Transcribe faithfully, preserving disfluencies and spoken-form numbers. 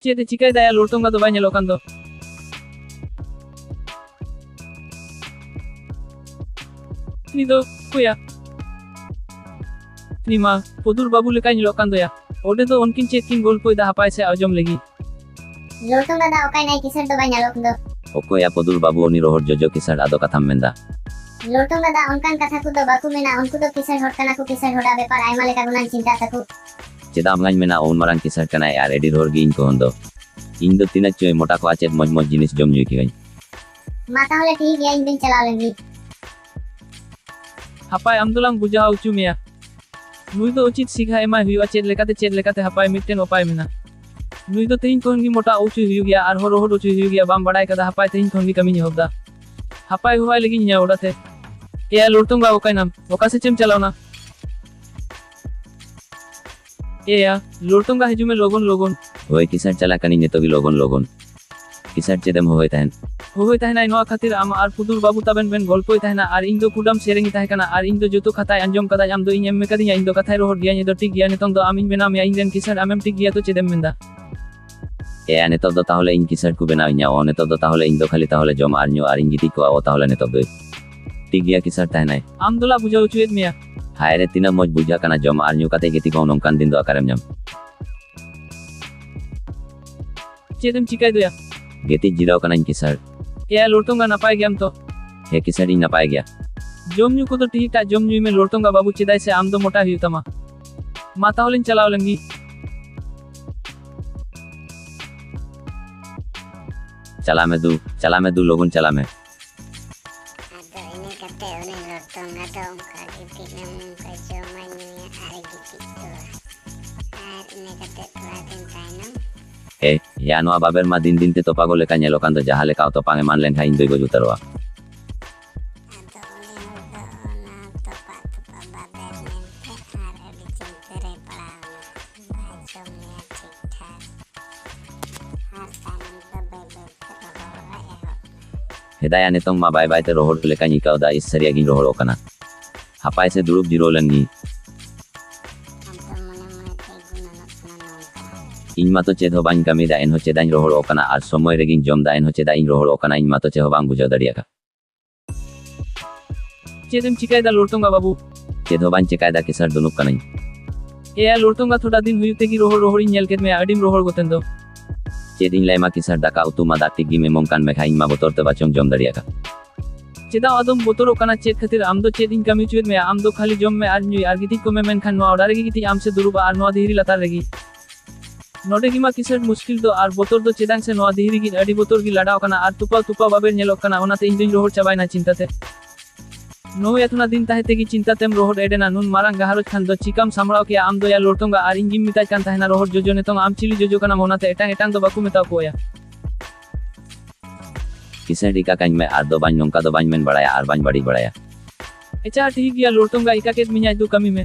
ᱪᱮᱫ ᱮ ᱪᱤᱠᱟᱹᱭᱮᱫᱟ ᱭᱟ? ᱞᱚᱴᱚᱝᱜᱟ ᱫᱚ ᱵᱟᱭ ᱧᱮᱞᱚᱜ ᱠᱟᱱ ᱫᱚ᱾ ᱩᱱᱤ ᱫᱚ ᱚᱠᱚᱭᱟ? ᱩᱱᱤ ᱢᱟ ᱯᱚᱫᱩᱨ ᱵᱟᱹᱵᱩ ᱞᱮᱠᱟᱭ ᱧᱮᱞᱚᱜ ᱠᱟᱱ ᱫᱚᱭᱟ᱾ ᱚᱸᱰᱮ ᱫᱚ ᱩᱱᱠᱤᱱ ᱪᱮᱫ ᱠᱤᱱ ᱜᱚᱞᱯᱚᱭᱮᱫᱟ, ᱦᱟᱯᱟᱭ ᱥᱮ ᱟᱸᱡᱚᱢ ᱞᱮᱜᱤ᱾ ᱞᱚᱴᱚᱝᱜᱟ ᱫᱟ ᱚᱠᱟᱭᱱᱟᱭ? ᱠᱤᱥᱟᱹᱬ ᱫᱚ ᱵᱟᱭ ᱧᱮᱞᱚᱜ ᱫᱚ᱾ ᱚᱠᱚᱭᱟ ᱯᱚᱫᱩᱨ ᱵᱟᱹᱵᱩ? ᱩᱱᱤ ᱨᱚᱦᱚᱲ ᱡᱚᱡᱚ ᱠᱤᱥᱟᱹᱬ, ᱟᱫᱚ ᱠᱟᱛᱷᱟᱢ ᱢᱮᱱᱫᱟ? ᱞᱚᱴᱚᱝᱜᱟ ᱫᱟ ᱚᱱᱠᱟᱱ ᱠᱟᱛᱷᱟ ᱠᱚᱫᱚ ᱵᱟᱠᱚ ᱢᱮᱱᱟ, ᱩᱱᱠᱩ ᱫᱚ ᱠᱤᱥᱟᱹᱬ ᱦᱚᱲ ᱠᱟᱱᱟ ᱠᱚ, ᱠᱤᱥᱟᱹᱬ ᱦᱚᱲᱟᱜ ᱵᱮᱯᱟᱨ ᱟᱭᱢᱟ ᱞᱮᱠᱟ ᱜᱩᱱᱟᱱ ᱪᱤᱱᱛᱟ ᱛᱟᱠᱚ᱾ ᱪᱮᱫᱟᱜ ᱵᱟᱝ ᱢᱮᱱᱟ, ᱩᱱ ᱢᱟᱨᱟᱝ ᱠᱤᱥᱟᱹᱬ ᱠᱟᱱᱟᱭ ᱟᱨ ᱟᱹᱰᱤ ᱨᱚᱦᱚᱲ ᱜᱮ ᱤᱧ ᱠᱚᱦᱚᱸ ᱫᱚ᱾ ᱤᱧ ᱫᱚ ᱛᱤᱱᱟᱹᱜ ᱪᱚᱭ ᱢᱚᱴᱟ ᱠᱚᱜᱼᱟ, ᱪᱮᱫ ᱢᱚᱡᱽ ᱢᱚᱡᱽ ᱡᱤᱱᱤᱥ ᱡᱚᱢ ᱧᱩᱭ ᱠᱤᱭᱟᱹᱧ᱾ ᱢᱟ ᱛᱟᱦᱚᱞᱮ ᱴᱷᱤᱠ ᱜᱮᱭᱟ, ᱤᱧ ᱫᱚᱧ ᱪᱟᱞᱟᱣ ᱞᱮᱱ ᱜᱮ᱾ ᱦᱟᱯᱟᱭ, ᱟᱢ ᱫᱚᱞᱟᱝ ᱵᱩᱡᱷᱟᱹᱣ ᱦᱚᱪᱚ ᱢᱮᱭᱟ᱾ ᱱᱩᱭ ᱫᱚ ᱩᱪᱤᱛ ᱥᱤᱠᱷᱟ ᱮᱢᱟᱭ ᱦᱩᱭᱩᱜᱼᱟ, ᱪᱮᱫ ᱞᱮᱠᱟᱛᱮ, ᱪᱮᱫ ᱞᱮᱠᱟᱛᱮ, ᱦᱟᱯᱟᱭ ᱢᱤᱫᱴᱮᱱ ᱩᱯᱟᱭ ᱢᱮᱱᱟᱜᱼᱟ᱾ ᱱᱩᱭ ᱫᱚ ᱛᱮᱦᱮᱧ ᱠᱷᱚᱱ ᱜᱮ ᱢᱚᱴᱟ ᱚᱪᱚᱭ ᱦᱩᱭᱩᱜ ᱜᱮᱭᱟ, ᱟᱨᱦᱚᱸ ᱨᱚᱦᱚᱲ ᱚᱪᱚᱭ ᱦᱩᱭᱩᱜ ᱜᱮᱭᱟ, ᱵᱟᱢ ᱵᱟᱲᱟᱭ ᱠᱟᱫᱟ? ᱦᱟᱯᱟᱭ, ᱛᱮᱦᱮᱧ ᱠᱷᱚᱱ ᱜᱮ ᱠᱟᱹᱢᱤᱧ ᱮᱦᱚᱵ ᱫᱟ᱾ ᱦᱟᱯᱟᱭ, ᱦᱚᱦᱚᱭ ᱞᱟᱹᱜᱤᱫ ᱤᱧᱟᱹᱜ ᱚᱲᱟᱜ ᱛᱮ᱾ ᱮᱭᱟ ᱞᱚᱴᱚᱝᱜᱟ, ᱚᱠᱟᱭᱱᱟᱢ? ᱚᱠᱟ ᱥᱮᱫ ᱪᱮᱢ ᱪᱟᱞᱟᱣᱱᱟ? ᱮᱭᱟ ᱞᱚᱴᱚᱝᱜᱟ, ᱦᱤᱡᱩᱜ ᱢᱮ ᱞᱚᱜᱚᱱ ᱞᱚᱜᱚᱱ᱾ ᱦᱳᱭ ᱠᱤᱥᱟᱹᱬ, ᱪᱟᱞᱟᱜ ᱠᱟᱹᱱᱟᱹᱧ ᱱᱤᱛᱚᱜ ᱜᱮ ᱞᱚᱜᱚᱱ ᱞᱚᱜᱚᱱ᱾ ᱠᱤᱥᱟᱹᱬ, ᱪᱮᱫ ᱮᱢ ᱦᱚᱦᱚᱭ ᱛᱟᱦᱮᱱ? ᱦᱚᱦᱚᱭ ᱛᱟᱦᱮᱱᱟᱭ ᱱᱚᱣᱟ ᱠᱷᱟᱹᱛᱤᱨ ᱟᱢ ᱟᱨ ᱯᱩᱫᱩᱨ ᱵᱟᱹᱵᱩ ᱛᱟᱵᱮᱱ ᱵᱮᱱ ᱜᱚᱞᱯᱚᱭ ᱛᱟᱦᱮᱱᱟ ᱟᱨ ᱤᱧ ᱫᱚ ᱠᱩᱰᱟᱹᱢ ᱥᱮᱨᱮᱧ ᱛᱟᱦᱮᱸ ᱠᱟᱱᱟ ᱟᱨ ᱤᱧ ᱫᱚ ᱡᱚᱛᱚ ᱠᱟᱛᱷᱟᱭ ᱟᱸᱡᱚᱢ ᱠᱟᱫᱟᱭ, ᱟᱢ ᱫᱚ ᱤᱧ ᱮᱢ ᱢᱮᱠᱟᱫᱤᱧᱟ, ᱤᱧ ᱫᱚ ᱠᱟᱛᱷᱟᱭ ᱨᱚᱦᱚᱲ ᱜᱮᱭᱟ, ᱤᱧ ᱫᱚ ᱴᱷᱤᱠ ᱜᱮᱭᱟ, ᱱᱤᱛᱚᱝ ᱫᱚ ᱟᱢ ᱤᱧ ᱵᱮᱱᱟᱣ ᱢᱮᱭᱟ ᱤᱧ ᱨᱮᱱ ᱠᱤᱥᱟᱹᱬ, ᱟᱢᱮᱢ ᱴᱷᱤᱠ ᱜᱮᱭᱟ ᱛᱚ, ᱪᱮᱫ ᱮᱢ ᱢᱮᱱᱫᱟ? ᱮᱭᱟ, ᱱᱤᱛᱚᱜ ᱫᱚ ᱛᱟᱦᱚᱞᱮ ᱤᱧ ᱠᱤᱥᱟᱹᱬ ᱠᱚ ᱵᱮᱱᱟᱣ ᱤᱧᱟ, ᱚ, ᱱᱤᱛᱚᱜ ᱫᱚ ᱛᱟᱦᱚᱞᱮ ᱤᱧ ᱫᱚ ᱠᱷᱟᱹᱞᱤ ᱛᱟᱦᱚᱞᱮ ᱡᱚᱢ ᱟᱨ ᱧᱩ ᱟᱨ ᱤᱧ ᱜᱤᱛᱤᱡ ᱠᱚᱜᱼᱟ, ᱚ, ᱛᱟᱦᱚᱞᱮ ᱱᱤᱛᱚᱜ ᱫᱚ᱾ ᱴᱷᱤᱠ ᱜᱮᱭᱟ ᱠᱤᱥᱟᱹᱬ, ᱛᱟᱦᱮᱱᱟᱭ᱾ ᱟᱢ ᱫᱚᱞᱟ ᱵᱩᱡᱷᱟᱹᱣ ᱦᱚᱪᱚᱭᱮᱫ ᱢᱮᱭᱟ᱾ ᱦᱟᱭ ᱨᱮ, ᱛᱤᱱᱟᱹᱜ ᱢᱚᱡᱽ ᱵᱩᱡᱷᱟᱹᱜ ᱠᱟᱱᱟ ᱡᱚᱢ ᱟᱨ ᱧᱩ ᱠᱟᱛᱮ ᱜᱤᱛᱤᱡ ᱠᱚᱜ, ᱱᱚᱝᱠᱟᱱ ᱫᱤᱱ ᱫᱚ ᱚᱠᱟᱨᱮᱢ ᱧᱟᱢ? ᱪᱮᱫ ᱮᱢ ᱪᱤᱠᱟᱹᱭ ᱫᱚᱭᱟ? ᱜᱤᱛᱤᱡ ᱡᱤᱨᱟᱹᱣ ᱠᱟᱱᱟᱧ ᱠᱤᱥᱟᱹᱬ᱾ ᱮᱭᱟ ᱞᱚᱴᱚᱝᱜᱟ, ᱱᱟᱯᱟᱭ ᱜᱮᱭᱟᱢ ᱛᱚ? ᱦᱮᱸ ᱠᱤᱥᱟᱹᱬ, ᱤᱧ ᱱᱟᱯᱟᱭ ᱜᱮᱭᱟ᱾ ᱡᱚᱢ ᱧᱩ ᱠᱚᱫᱚ ᱴᱷᱤᱠ ᱴᱷᱟᱠ ᱡᱚᱢ ᱧᱩᱭ ᱢᱮ ᱞᱚᱴᱚᱝᱜᱟ ᱵᱟᱹᱵᱩ, ᱪᱮᱫᱟᱜ ᱥᱮ ᱟᱢ ᱫᱚ ᱢᱚᱴᱟ ᱦᱩᱭᱩᱜ ᱛᱟᱢᱟ᱾ ᱢᱟ ᱛᱟᱦᱚᱞᱮᱧ ᱪᱟᱞᱟᱣ ᱞᱮᱱ ᱜᱮ᱾ ᱪᱟᱞᱟᱜ ᱢᱮ ᱫᱩ, ᱪᱟᱞᱟᱜ ᱢᱮ ᱫᱩ, ᱞᱚᱜᱚᱱ ᱪᱟᱞᱟᱜ ᱢᱮ᱾ ᱟᱫᱚ ᱤᱱᱟᱹ ᱠᱟᱛᱮ ᱩᱱᱤ ᱞᱚᱴᱚᱝᱜᱟ ᱫᱚ ᱚᱱᱠᱟ ᱜᱮ ᱫᱤᱱᱟᱹᱢ ᱱᱚᱝᱠᱟ ᱡᱚᱢᱟᱭ ᱧᱩᱭᱟ ᱟᱨ ᱜᱤᱛᱤᱡ ᱠᱚᱜᱼᱟ᱾ ᱟᱨ ᱤᱱᱟᱹ ᱠᱟᱛᱮ ᱛᱷᱚᱲᱟ ᱫᱤᱱ ᱛᱟᱭᱱᱚᱢ᱾ ᱮ, ᱭᱟ, ᱱᱚᱣᱟ ᱵᱟᱵᱮᱨ ᱢᱟ ᱫᱤᱱ ᱫᱤᱱ ᱛᱮ ᱛᱚᱯᱟᱜᱚᱜ ᱞᱮᱠᱟ ᱧᱮᱞᱚᱜ ᱠᱟᱱ ᱫᱚ, ᱡᱟᱦᱟᱸ ᱞᱮᱠᱟ ᱛᱚᱯᱟᱝ ᱮᱢᱟᱱ ᱞᱮᱱᱠᱷᱟᱱ ᱤᱧ ᱫᱚᱭ ᱜᱚᱡ ᱩᱛᱟᱹᱨᱚᱜᱼᱟ᱾ ᱟᱫᱚ ᱩᱱᱤ ᱦᱚᱲ ᱫᱚ ᱚᱱᱟ ᱛᱚᱯᱟᱜ ᱛᱚᱯᱟᱜ ᱵᱟᱵᱮᱨ ᱢᱮᱱᱛᱮ ᱟᱨ ᱟᱹᱰᱤ ᱪᱤᱱᱛᱟᱹ ᱨᱮᱭ ᱯᱟᱲᱟᱣ ᱮᱱᱟ᱾ ᱵᱟᱭ ᱡᱚᱢ ᱧᱩᱭᱟ ᱴᱷᱤᱠ ᱴᱷᱟᱠ᱾ ᱟᱨ ᱛᱟᱭᱱᱚᱢ ᱛᱮᱫᱚ ᱵᱟᱹᱭ ᱵᱟᱹᱭ ᱛᱮ ᱨᱚᱦᱚᱲᱚᱜ ᱮ ᱮᱦᱚᱵ ᱮᱱᱟ᱾ ᱦᱮᱫᱟᱭᱟ, ᱱᱤᱛᱚᱝ ᱢᱟ ᱵᱟᱭ ᱵᱟᱭ ᱛᱮ ᱨᱚᱦᱚᱲ ᱞᱮᱠᱟᱧ ᱟᱹᱭᱠᱟᱹᱣ ᱫᱟ᱾ ᱤᱥ, ᱥᱟᱹᱨᱤᱭᱟᱜ ᱜᱤᱧ ᱨᱚᱦᱚᱲᱚᱜ ᱠᱟᱱᱟ᱾ ᱦᱟᱯᱟᱭ ᱥᱮ, ᱫᱩᱲᱩᱵ ᱡᱤᱨᱟᱹᱣ ᱞᱮᱱ ᱜᱤᱧ᱾ ᱟᱫᱚ ᱢᱚᱱᱮ ᱢᱚᱱᱮ ᱛᱮ ᱜᱩᱱᱟᱹᱱᱚᱜ ᱠᱟᱱᱟ ᱱᱚᱝᱠᱟ᱾ ᱤᱧ ᱤᱧ ᱢᱟᱛᱚ ᱪᱮᱫ ᱦᱚᱸ ᱵᱟᱹᱧ ᱠᱟᱹᱢᱤᱭᱮᱫᱟ, ᱮᱱᱦᱚᱸ ᱪᱮᱫᱟᱜ ᱤᱧ ᱨᱚᱦᱚᱲᱚᱜ ᱠᱟᱱᱟ ᱟᱨ ᱥᱚᱢᱚᱭ ᱨᱮᱜᱮᱧ ᱡᱚᱢᱫᱟ, ᱮᱱᱦᱚᱸ ᱪᱮᱫᱟᱜ ᱤᱧ ᱨᱚᱦᱚᱲᱚᱜ ᱠᱟᱱᱟ, ᱤᱧ ᱢᱟᱛᱚ ᱪᱮᱫ ᱦᱚᱸ ᱵᱟᱝ ᱵᱩᱡᱷᱟᱹᱣ ᱫᱟᱲᱮᱭᱟᱜ ᱠᱟᱱᱟ᱾ ᱪᱮᱫ ᱮᱢ ᱪᱤᱠᱟᱹᱭᱮᱫᱟ ᱞᱚᱲᱛᱚᱸᱜᱟ ᱵᱟᱹᱵᱩ? ᱪᱮᱫ ᱦᱚᱸ ᱵᱟᱹᱧ ᱪᱤᱠᱟᱹᱭᱮᱫᱟ ᱠᱤᱥᱟᱹᱬ, ᱫᱩᱱᱩᱵ ᱠᱟᱹᱱᱟᱹᱧ᱾ ᱮᱭᱟ ᱞᱚᱲᱛᱚᱸᱜᱟ, ᱛᱷᱚᱲᱟ ᱫᱤᱱ ᱦᱩᱭᱩᱜ ᱛᱮᱜᱮ ᱨᱚᱦᱚᱲ ᱨᱚᱦᱚᱲᱤᱧ ᱧᱮᱞ ᱠᱮᱫ ᱢᱮᱭᱟ, ᱟᱹᱰᱤᱢ ᱨᱚᱦᱚᱲ ᱜᱚᱛᱮᱱ ᱫᱚ᱾ ᱪᱮᱫ ᱤᱧ ᱞᱟᱹᱭᱟᱢᱟ ᱠᱤᱥᱟᱹᱬ, ᱫᱟᱠᱟ ᱩᱛᱩ ᱢᱟ ᱫᱟᱜ ᱴᱤᱡ ᱜᱮᱢ ᱮᱢᱚᱜ ᱠᱟᱱ, ᱢᱮᱱᱠᱷᱟᱱ ᱤᱧ ᱢᱟ ᱵᱚᱛᱚᱨ ᱛᱮ ᱵᱟᱪᱚᱧ ᱡᱚᱢ ᱫᱟᱲᱮᱭᱟᱜ ᱠᱟᱱᱟ᱾ ᱪᱮᱫᱟᱜ ᱟᱫᱚᱢ ᱵᱚᱛᱚᱨᱚᱜ ᱠᱟᱱᱟ? ᱪᱮᱫ ᱠᱷᱟᱹᱛᱤᱨ? ᱟᱢ ᱫᱚ ᱪᱮᱫ ᱤᱧ ᱠᱟᱹᱢᱤ ᱦᱚᱪᱚᱭᱮᱫ ᱢᱮᱭᱟ? ᱟᱢ ᱫᱚ ᱠᱷᱟᱹᱞᱤ ᱡᱚᱢ ᱢᱮ ᱟᱨ ᱧᱩᱭ ᱟᱨ ᱜᱤᱛᱤᱡ ᱠᱚᱜ ᱢᱮ, ᱢᱮᱱᱠᱷᱟᱱ ᱱᱚᱣᱟ ᱚᱲᱟᱜ ᱨᱮᱜᱮ ᱜᱤᱛᱤᱡ ᱟᱢ ᱥᱮ ᱫᱩᱲᱩᱵ ᱟᱨ ᱱᱚᱣᱟ ᱫᱷᱤᱨᱤ ᱞᱟᱛᱟᱨ ᱨᱮᱜᱮ᱾ ᱱᱚᱰᱮ ᱜᱮ ᱢᱟ ᱠᱤᱥᱟᱹᱬ ᱢᱩᱥᱠᱤᱞ ᱫᱚ, ᱟᱨ ᱵᱚᱛᱚᱨ ᱫᱚ ᱪᱮᱫᱟᱜ ᱥᱮ ᱱᱚᱣᱟ ᱫᱷᱤᱨᱤ ᱜᱮ ᱟᱹᱰᱤ ᱵᱚᱛᱚᱨ ᱜᱮ ᱞᱟᱰᱟᱣ ᱠᱟᱱᱟ ᱟᱨ ᱛᱩᱯᱟᱹ ᱛᱩᱯᱟᱹ ᱵᱟᱵᱮᱨ ᱧᱮᱞᱚᱜ ᱠᱟᱱᱟ, ᱚᱱᱟᱛᱮ ᱤᱧ ᱫᱚᱧ ᱨᱚᱦᱚᱲ ᱪᱟᱵᱟᱭᱮᱱᱟ ᱪᱤᱱᱛᱟᱹ ᱛᱮ᱾ ᱱᱚᱣᱟ ᱮᱛᱱᱟ ᱫᱤᱱ ᱛᱟᱦᱮᱸ ᱛᱮᱜᱮ ᱪᱤᱱᱛᱟᱹ ᱛᱮᱢ ᱨᱚᱦᱚᱲ ᱮᱰᱮᱱᱟ, ᱱᱩᱱ ᱢᱟᱨᱟᱝ ᱜᱟᱦᱟᱨᱚᱡᱽ ᱠᱷᱟᱱ ᱫᱚ ᱪᱤᱠᱟᱢ ᱥᱟᱢᱵᱲᱟᱣ ᱠᱮᱭᱟ ᱟᱢ ᱫᱚ ᱭᱟ ᱞᱚᱲᱛᱚᱸᱜᱟ? ᱟᱨ ᱤᱧ ᱜᱮᱢ ᱢᱮᱛᱟᱭ ᱠᱟᱱ ᱛᱟᱦᱮᱱᱟ ᱨᱚᱦᱚᱲ ᱡᱚᱡᱚ, ᱱᱤᱛᱚᱝ ᱟᱢ ᱪᱤᱞᱤ ᱡᱚᱡᱚ ᱠᱟᱱᱟᱢ, ᱚᱱᱟᱛᱮ ᱮᱴᱟᱝ ᱮᱴᱟᱝ ᱫᱚ ᱵᱟᱠᱚ ᱢᱮᱛᱟᱣ ᱠᱚᱣᱟ ᱭᱟ᱾ ᱠᱤᱥᱟᱹᱬ ᱤᱠᱟ ᱠᱟᱹᱧ ᱢᱮ, ᱟᱨ ᱫᱚ ᱵᱟᱹᱧ ᱱᱚᱝᱠᱟ ᱫᱚ ᱵᱟᱹᱧ ᱢᱮᱱ ᱵᱟᱲᱟᱭᱟ ᱟᱨ ᱵᱟᱹᱧ ᱵᱟᱹᱲᱤᱡ ᱵᱟᱲᱟᱭᱟ᱾ ᱟᱪᱪᱷᱟ ᱴᱷᱤᱠ ᱜᱮᱭᱟ ᱞᱚᱲᱛᱚᱸᱜᱟ, ᱤᱠᱟ ᱠᱮᱫ ᱢᱮᱭᱟᱭ, ᱫᱩ ᱠᱟᱹᱢᱤ ᱢᱮ᱾